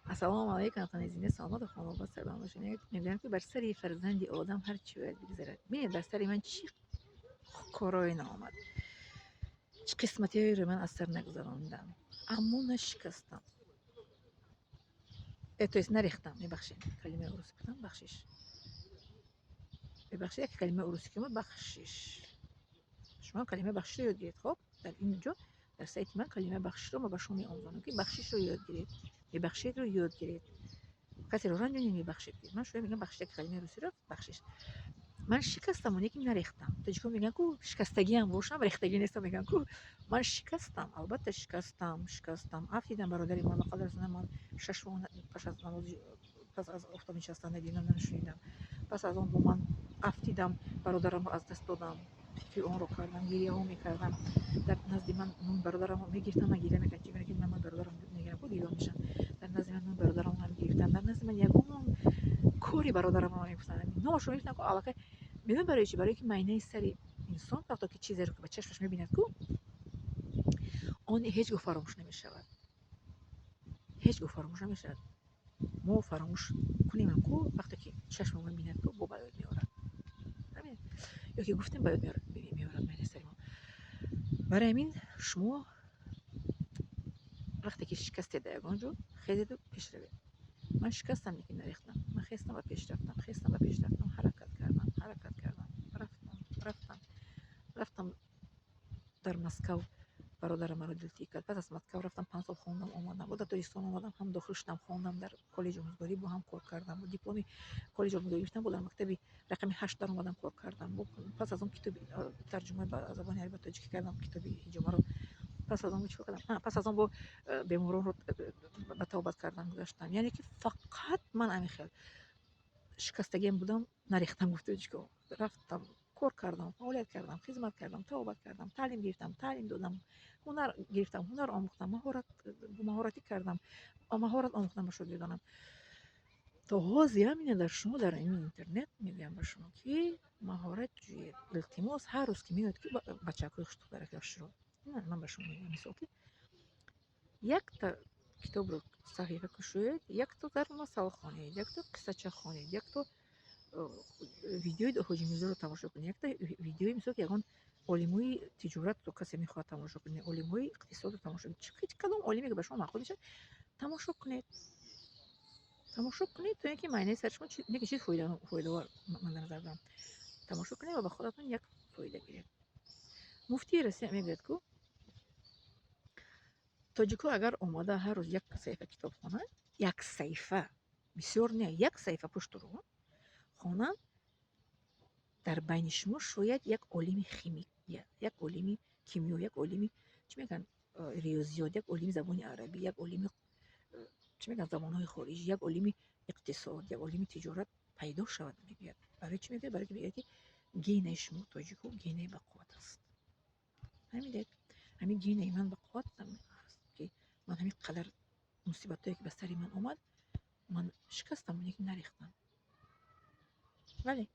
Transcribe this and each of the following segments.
Ассалому алайкум, ватани зинда, саломату хонобод, сарбаланд бошед. Мегӯям, ки бар сари фарзанди одам ҳар чӣ бояд бигзарад. Бинед, бар сари ман чӣ корое наомад, чӣ қисматиҳоеро ман аз сар нагузарондам, аммо нашикастам, то есть нарехтам. Мебахшед, калимаи урусӣ гуфтам, бахшиш, мебахшед, як калимаи урусӣ ки омад, бахшиш. Шумо калимаи бахшишро ёд гиред. Хоб, дар ин ҷо, дар сайти ман, калимаи бахшишро ма ба шумо меомӯзонам, ки бахшишро ёд гиред, мебахшедро ёд гиред, касеро ранҷонед, мебахшед. Ман шумо мегӯям бахшиш, як калимаи русиро, бахшиш. Ман шикастам, лекин нарехтам. Тоҷикҳо мегӯянд ку, шикастагиам бошам, рехтагӣ нестам, мегӯянд ку. Ман шикастам, албатта шикастам, шикастам, афтидам. Бародари ман ба қадр расонда, ман 6 моҳ пас аз намози, пас аз офтоб нишастан надидам, нашунидам. Пас аз он бо ман афтидам, бародарамро аз даст додам, фикри онро кардам, гиряҳо мекардам. Дар назди ман номи бародарамро мегирифтам, ман гиря мекардам, чӣ ки ман бародарам мегирам ку, гирён мешавам. Дар назди ман номи бародарамро намегирифтам, дар назди ман ягон кори бародарамро намегуфтам, номашро мегирифтам ку аллакай. Медонед барои чӣ? Барое ки майнаи сари инсон вақто ки чизеро ки ба чашмаш мебинад ку, он ҳеҷ гоҳ фаромӯш намешавад, ҳеҷ гоҳ фаромӯш намешавад. Мо фаромӯш кунемам ку, вақте ки чашмо мебинад ку, бо ба ёд меорад. Ё ки гуфтем, ба ёд меорад майнаи сари мо. Барои ҳамин шумо вақте ки шикастед дар ягон ҷо, хезеду пеш равед. Ман шикастам, лекин нарехтам. Ман хестам ва пеш рафтам, хестам ва пеш рафтам, ҳаракат кардам, ҳаракат кардам, рафтам, рафтам, рафтам. Дар Москав бародарам маро дилтӣ кард. Пас аз Москав рафтам, 5 сол хондам, омадам, бо дар Тоҷикистон омадам, ҳам дохил шудам, хондам дар коллеҷи омӯзгорӣ, бо ҳам кор кардам, бо дипломи коллеҷи омӯзгорӣ гирифтам, бо дар мактаби рақами 8 даромадам, кор кардам. Пас аз он китоби тарҷума ба забони арабӣ, тоҷикӣ кардам, китоби ҳиҷомаро. Пас аз он чӣ кардам? Пас аз он бо беморонро ба табобат кардан гузаштам. Яъне ки фақат ман ҳамин хел шикастагиам будам, нарехтам, гуфт тоҷико. Рафтам, кор кардам, фаъолият кардам, хизмат кардам, табобат кардам, таълим гирифтам, таълим додам, ҳунар гирифтам, ҳунар омӯхтам, маҳоратӣ кардам, маҳорат омӯхтам ба шогирдонам. То ҳозирам ина дар шумо, дар ин интернет мегӯям ба шумо, ки маҳорат ҷӯед. Илтимос, ҳар рӯз ки меояд, ки бачакҳои хуштухтараки шуро, ман ба шумо мегӯям, мисол, ки якта китобро саҳифа кушоед, якто дар масал хонед, якто қиссача хонед, якто видеои Ҳоҷи Мирзоро тамошо кунед, якта видеои, мисол, ки ягон олимои тиҷоратро касе мехоҳад тамошо кунед, олимҳои иқтисодро тамошо кунед, ҳеҷ кадом олиме ки ба шумо маъқул мешавад, тамошо кунед, тамошо кунед, то ин ки майнаи сари шумо не ки чиз фоидаовар ман дар назар дорам, тамошо кунед ва ба худатон як фоида гиред. Муфтии Россия мегӯяд ку, тоҷикҳо агар омода ҳар рӯз як саҳифа китоб хонанд, як саҳифа, бисёр не, як саҳифа пушту рӯ хонанд, дар байни шумо шояд як олими химик, як олими кимиё, як олими, чӣ мегӯянд, риёзиёт, як олими забони арабӣ, як олими, чӣ мегӯянд, забонҳои хориҷӣ, як олими иқтисод, як олими тиҷорат пайдо шавад, мегӯяд. Барои чӣ мегӯяд? Барои ки мегӯяд, ки генаи шумо, тоҷикҳо, генаи бақувват аст. Фаҳмидед? Ҳамин генаи ман бақувват аст, ки ман ҳамин қадар мусибатҳое ки ба сари ман омад, ман шикастам, лекин нарехтам. Бале,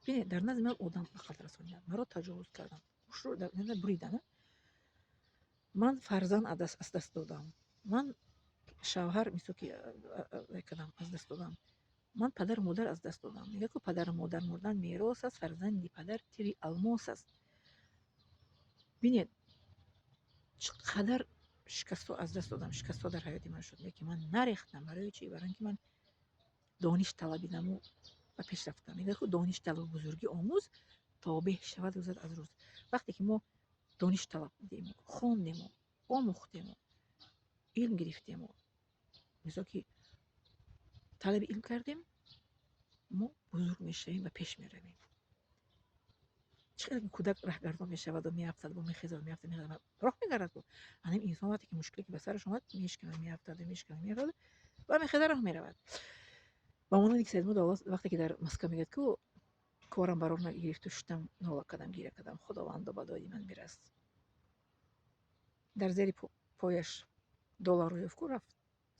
бинед, дар назди ман одам ба қатл расониданд, маро таҷовуз карданд, гӯшро буридан, ман фарзанд аз даст додам, ман шавҳар, мисол ки, кардам, аз даст додам, ман падару модар аз даст додам. Мегӯяд ку, падару модар мурдан мерос аст, фарзанди падар тири алмос аст. Бинед, чӣ қадар шикастҳо аз даст додам, шикастҳо дар ҳаёти ман шуд, лекин ман нарехтам. Барои чӣ? Барои ин ки ман дониш талабидаму ба пеш рафтам. Мегӯяд ку, дониш талаб, бузургӣ омӯз, то беҳ шавад рӯзат аз рӯз. Вақте ки мо дониш талаб дидему, хондему, омӯхтему, илм гирифтему, мисол ки талаби илм кардем, мо бузург мешавем ва пеш меравем. Чӣ қадар кӯдак раҳгардон мешаваду меафтад, бо мехезад, меафтад, мехезад, роҳ мегардад ку. Анам инсон вақте ки мушкиле ки ба сараш омад, мешканад, меафтаду мешканад, меафтаду ва мехезад, роҳ меравад. Ба монанди ки Саидмурод Давлат вақте ки дар Москва мегӯяд ку, корам барор нагирифту шудам, нола кардам, гиря кардам, Худовандо, ба доди ман бирас. Дар зери пояш долларро ёфт ку, рафт,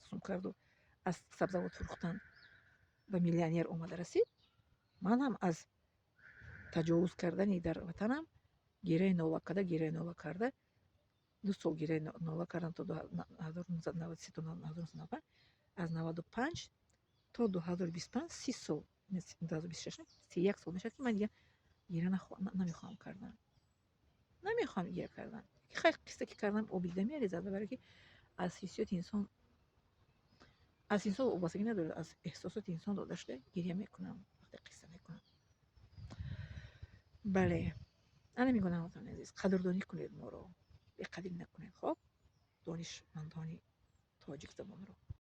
сум карду, аз сабзавот фурӯхтан ба миллионер омада расид. Ман ҳам аз таҷовуз кардани дар ватанам гиряи нола карда, гиряи нола карда. 2 сол гиря нола кардам, то 1993 то 1995, аз 95 то 2025, 30 сол, 2026, 31 сол мешавад, ки ман дигар гиря намехоҳам кардан, намехоҳам гиря кардан. Хай, қисса ки кардам, оби дида мерезад, барое ки аз ҳиссиёти инсон, аз инсон вобастагӣ надорад, аз эҳсосоти инсон дода шуда гиря мекунам, вақте қисса мекунам. Бале, ана мегӯям, ҳамватанони азиз, қадрдонӣ кунед моро, беқадр накунед. Хоб, донишмандони тоҷикзабонро.